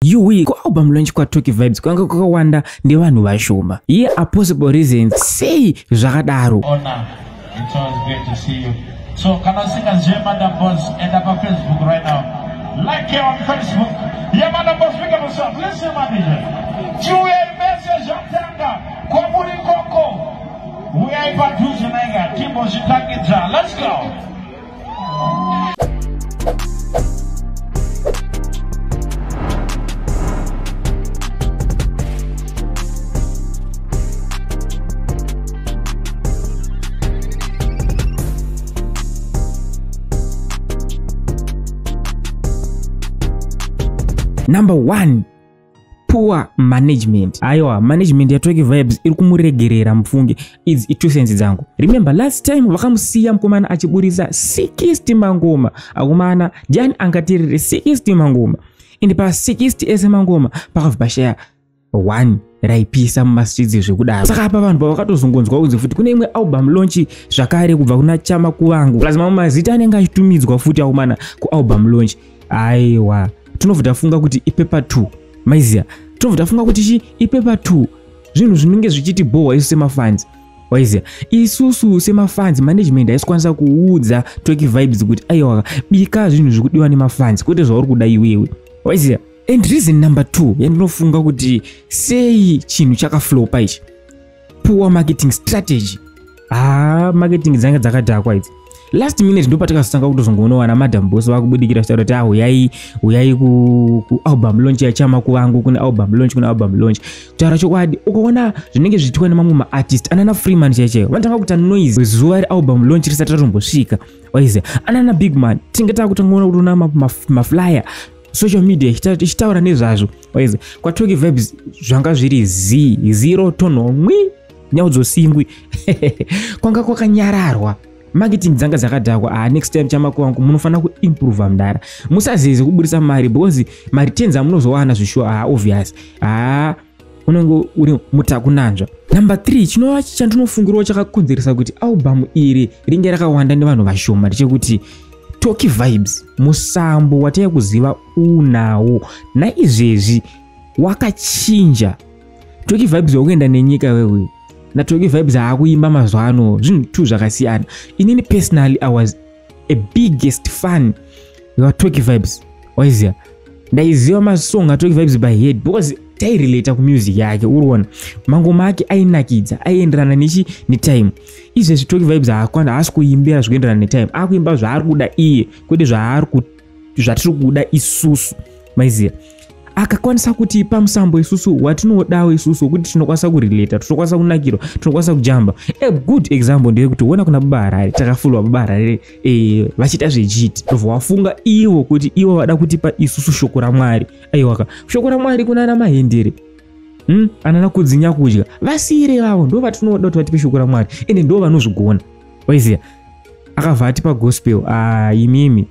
Yuwi, kualbum launch kwaToki Vibes kwanga kwakawanda nevanhu vashoma. Here are possible reasons sei zvakadaro. Honor. It's always great to see you. So kana usingazive Madam Boss, enda paFacebook right now. Like her on Facebook. Yeah, Madam Boss, pick up yourself. Listen, my DJ. Chiuyai mese zvatanga kwamuri koko. Uyai padhuze naika timbozvitangidza. Let's go. Number 1, poor management. Aiwa, management yaToki Vibes iri kumuregerera mufunge. Idzi i2 cents dzangu. Remember last time vakamusiya mukomana achiburisa 60 mangoma. Akomana ndiani angateerere 60 mangoma? Ende pa 60 ese mangoma pakabva pashaya 1 raipisa mumastreets zvekudaro. Saka apa vanhu pavakatozongonzwa kunzi futi kune imwe album launch zvakare kubva kuna Chama Kuvangu, plus mamwe mazita anenge achitumidzwa futi akomana kualbum launch. Aiwa, tinobva tafunga kuti ipepa 2. Maiziya, tinobva tafunga kuti chi ipepa 2. Zvinhu zvinenge zvichiti bhowa isu semafans. Waiziya, isusu semafans management haisikwanisa kuudza Toki Vibes kuti aiwa bika zvinhu zvikudiwa nemafans kwete zvauri kuda iwewe. Waiziya. And reason number 2 yandinofunga kuti sei chinhu chakaflopa ichi, poor marketing strategy. Marketing dzanga dzakadhakwa idzi. Last minute ndo patakazotanga kutozongoona Madam Boss vakubudikira vachitaura kuti huyai huyai ku album launch yaChama Kuvangu, kune album launch, kune album launch. Kutaura chokwadi, ukaona zvinenge zvichiitwa nemamwe maartist anana Freeman chaichaiwo vanotanga kuita noise zuva realbum launch risati ratombosvika. Waiziya, anana Big Man tinenge takutanga kuona maflyer social media ichitaura nezvazvo. Waiziya, kwaToki Vibes zvanga zviri z0 tonho mwi nyaudzosingwi. Kwanga kwakanyararwa. Marketing dzanga dzakadhakwa. Next time Chama Kuvangu munofanira kuimprove mudara, musazeze kuburisa mari because mareturns amunozowana zvishuwa obvious unenge uri mutakunanzva. Number 3, chinova chandinofungirawo chakakonzeresa kuti album iri ringe rakawanda nevanhu vashoma ndechekuti Toki Vibes musambo wataiya kuziva unawo naizvezvi wakachinja. Toki Vibes wakuenda nenyika wewe naToki Vibes aakuimba mazuva ano zvinhu tu zvakasiyana. Inini personally I was a biggest fan waToki Vibes. Waiziya, ndaiziva masong aToki Vibes by head because tairelata kumusic yake. Uriona mangoma ake ainakidza, aienderana nechi netime. Izvezvi Toki Vibes haakwana, haasi kuimbira zvikuenderana netime, akuimba zvaari kuda iye kwete zvatiri kuda isusu. Maiziya, akakwanisa kutipa musambo isusu watinodawo isusu wekuti tinokwanisa kurelata, tinokwanisa kunakirwa, tinokwanisa kujamba. A good example ndeyekuti uona kuna Baba Harare, takafulwa Baba Harare vachiita zvejiti, ndobva wafunga ivo kuti ivo vada kutipa isusu shoko raMwari. Aiwaka, shoko raMwari kuna ana Mahendere, anana Kudzinya Kudya, vasiyire vavo ndo vatinoda kuti vatipe shoko raMwari, ende ndo vanozvigona. Waiziya, akabva atipa gospel. Imimi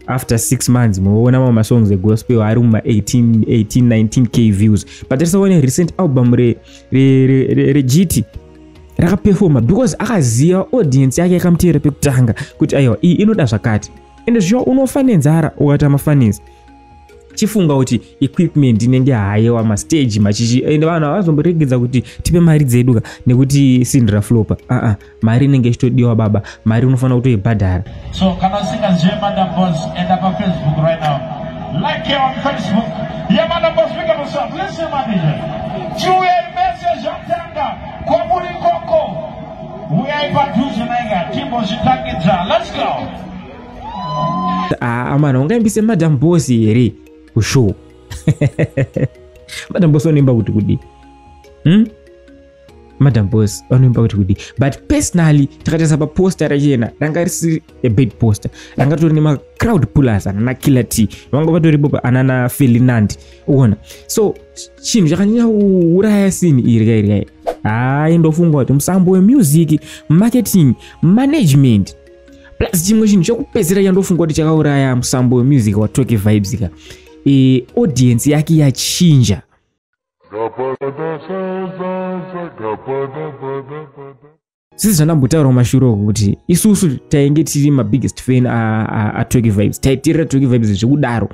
after 6 months munoona mamwe masongs egospel ari muma 18 18 19k views. But tarisaone recent album reGT rakaperforma because akaziva audience yake yakamuteera pekutanga kuti aiwa iyi inoda zvakati. Ende zviwa unofa nenzara ukaita mafanisi. Chifunga kuti equipment inenge hayewa, mastage machichi, ende vanhu havazomboregedza kuti tipe mari dzedu ka nekuti sindira flopa. Mari inenge ichitodiwa baba, mari unofanira kutoibhadhara. So kana usingazive Madam Boss, enda paFacebook right now. Like her on Facebook. Yeah, Madam Boss, pick up yourself. Listen, my DJ. Chiuyai mese zvatanga kwamuri koko. Uyai padhuze naika timbozvitangidza. Let's go. Amana ungaimbise Madam Boss here kushow? Madam Boss vanoimba kuti kudi? Madam Boss vanoimba kuti kudi? But personally takatarisa paposter rachena, ranga risiri a bad poster, ranga ritori nemacrowd pullers anana Killer T vanga vatoripo, anana Felinand uona. So chinhu chakanyanya kuuraya scene iri kairi kai, hai, ndofunga kuti musambo wemusic, marketing, management. Plus chimwe chinhu chekupedzisira chandofunga kuti chakauraya musambo wemusic waToki Vibes ka, audience yake yachinja. Sisi zvandambotaura kumashure uku kuti isusu tainge tiri mabiggest fan aToki Vibes, taitirira Toki Vibes zvekudaro.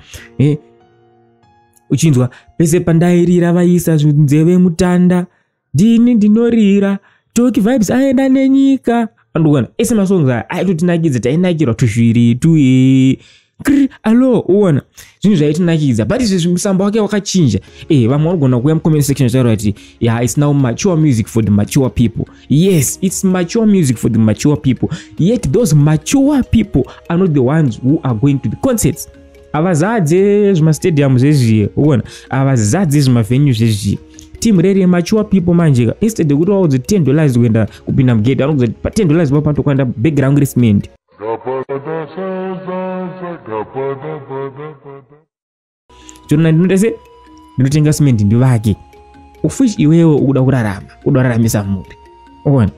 Uchinzwa pese pandairira vaisa nzeve mutanda, ndini ndinorira, Tocky Vibes aenda nenyika. Andikuona ese masongs aya aitotinakidza, tainakirwa tuzviri tuye kri alo, uona zvinhu zvaitinakidza. But izvezvi musambo wake wakachinja. Vamwe vanogona kuuya mucomment section vachitaura kuti, "Yeah, it's now mature music for the mature people." Yes, it's mature music for the mature people, yet those mature people are not the ones who are going to the concerts. Havazadze zvimastadium zvezviye, uona, havazadze zvimavenue zvezviye. Team reri yemature people manje, instead yekuti vaudze $10 kuenda kupinda mugate, vanokudza kuti pa$10 papo panotokwanda bhegi rangu recement. Chorona ndinoita se ndinotenga cement ndivake, of which iwewe ukuda kurarama, uda kuraramisa mhuri, uona.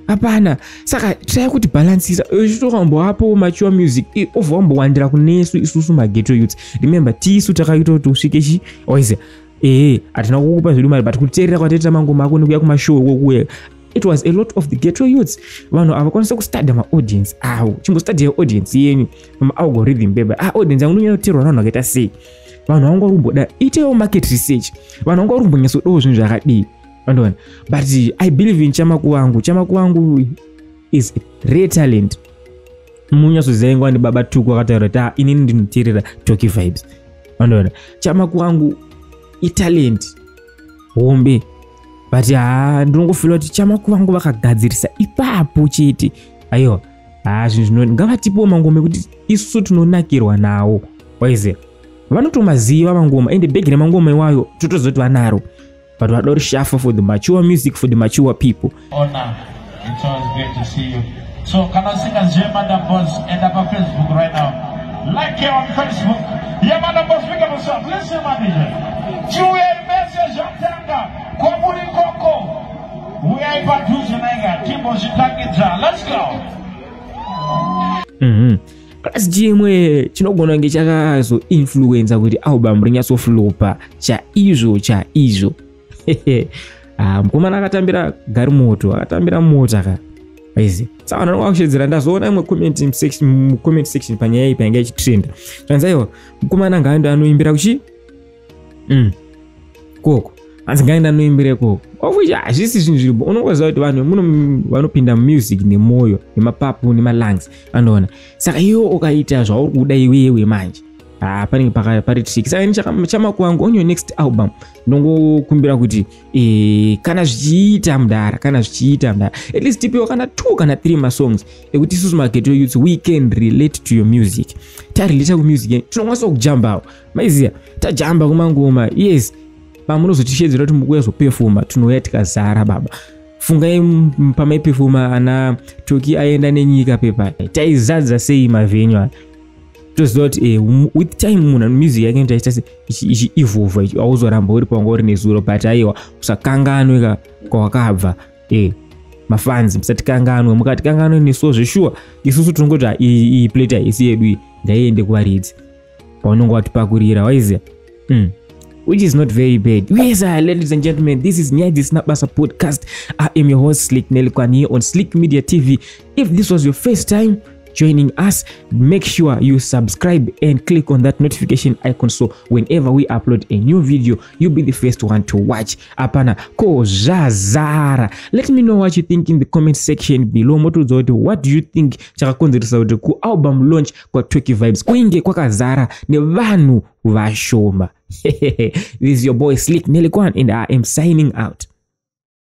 Hapana. Saka try kuti balansisa uchitokamboapo mature music, obva wambowandira kunesu isusu maghetto youths. Remember, tisu takaita kuti usvike chi waiziya. Hatina kukupa zvedu mari, but kuteerera kwataita mangoma ako nekuya kumashow kokuya, it was a lot of the ghetto youths. Vanhu havakwanisa kustadha maaudience avo. Chimbostadha yeaudience yenyu pamaalgorithm beba. Ah, audience yangu inonyanya kuteerwa navanhu vakaita sei? Vanhu vangu vari kumboda, itewo market research, vanhu vangu vari kumbonyatsodawo zvinhu zvakadii, andoona. But I believe in Chamakuvangu. Chamakuvangu is a rare talent. Munyatsoziva ingwa ndibaba Tuku akataura kuti, "Ah, inini ndinoteerera Tocky Vibes." Andoona Chamakuvangu italent hombe, but haa, ndinongofeela kuti Chamakuvangu vakagadzirisa ipapo chete. Aiwa, haa, zvinhu zvino ngavatipewo mangoma ekuti isusu tinonakirwa nawo, waiziva. Vanotomaziva mangoma, ende bhegi remangoma iwayo totoziva kuti vanaro, but vada rishafa for the mature music, for the mature people. Honor. It's always great to see you. So kana usingazive Madam Boss, enda pa Facebook right now. Like her on Facebook. Yeah, Madam Boss, pick up yourself. Listen, manager. Chiuya message zvatanga kwamuri koko. Uyai padhuze naika timbozvitangidza. Let's go. Plus chimwe chinogona kunge chakazoinfluenza kuti album rinyatsoflopa chaizvo chaizvo, ah, mukomana akatambira garimoto, akatambira mota ka aizi. Saka vanhu vanonga kushedzera. Ndazoona imwe comment mucomment section panyaya iyi painge ichitrenda, zvanzi, "Aiwa, mukomana ngaende anoimbira kuchi koko." Hanzi ngaende anoimbira ikoko, of which hazvisi zvinhu zviripo. Unongoziva kuti vanhu muno vanopinda music nemwoyo, nemapapu, nemalungs, anoona. Saka iwe ukaita zvauri kuda iwewe manje, ha, panenge pari trick. Saka ini Chamakuvangu, on your next album ndongokumbira kuti kana zvichiita mudara, kana zvichiita mudara, at least tipiwa kana two kana three masongs ekuti isusu maghetto youths, we can relate to your music. Tarelata kumusic yenyu, tinokwanisa kujambawo, maiziya, tajamba kumangoma. Yes, pamunozotishedzera kuti mukuuya zopefoma, tinouya tikazara baba. Fungai pamaipefoma ana Tocky aenda nenyika pepa, taizadza sei mavenue aya? Toziva kuti with time munhu music yake inoita se ichievolva, auzoramba uri pawanga uri nezuro. But aiwa, usakanganwe ka kwawakabva. Mafans, musatikanganwe. Mukatikanganwe nesuwo zveshuwa, isusu tinongoti, "Ah, iyi plate haisi yedu iyi, ngaiende kuvaridzi." Paunonge watipakurira, waiziya, Which is not very bad. Yes, ladies and gentlemen, this is Nyaya Dzisina Basa podcast. I am your host, Slick Nelikwan, here on Slick Media TV. If this was your first time joining us, make sure you subscribe and click on that notification icon, so whenever we upload a new video, you'll be the first one to watch. Apana ko zvazara. Let me know what you think in the comment section below. Motiudza kuti what do you think chakakonzeresa kuti kualbum launch kwaTocky Vibes kuinge kwakazara nevanhu vashoma. This is your boy Slick Nelikwan, and I am signing out.